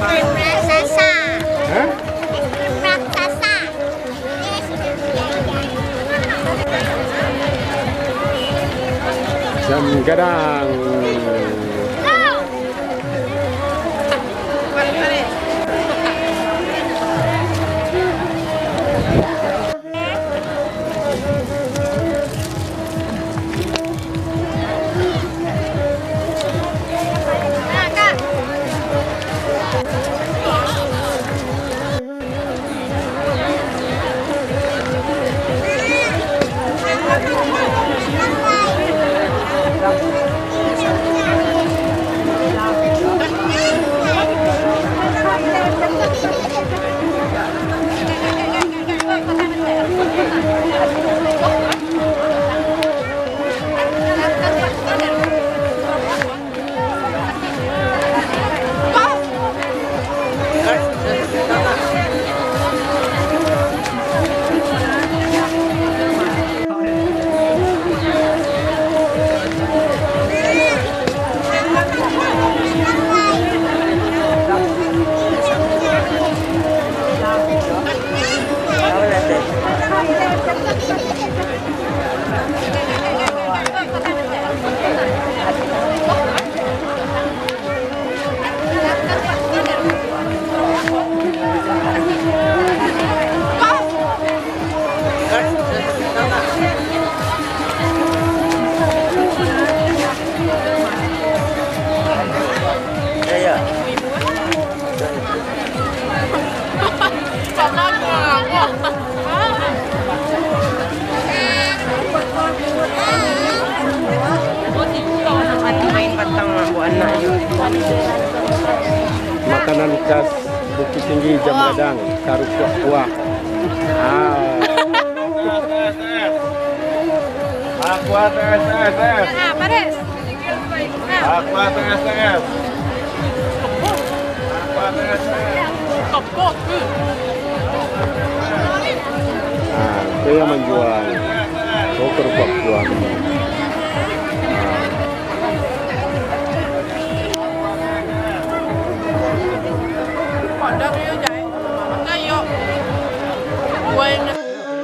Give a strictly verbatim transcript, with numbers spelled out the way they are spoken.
Raksasa. Hah? Raksasa. Jam gadang. Makanan khas Bukittinggi, jam gadang, karupuak kuah. Ah. Aqua T S S. Ah, panas. Aqua T S S. Aqua T S S. Ah, itu yang menjual. Oh, kerupuk buah.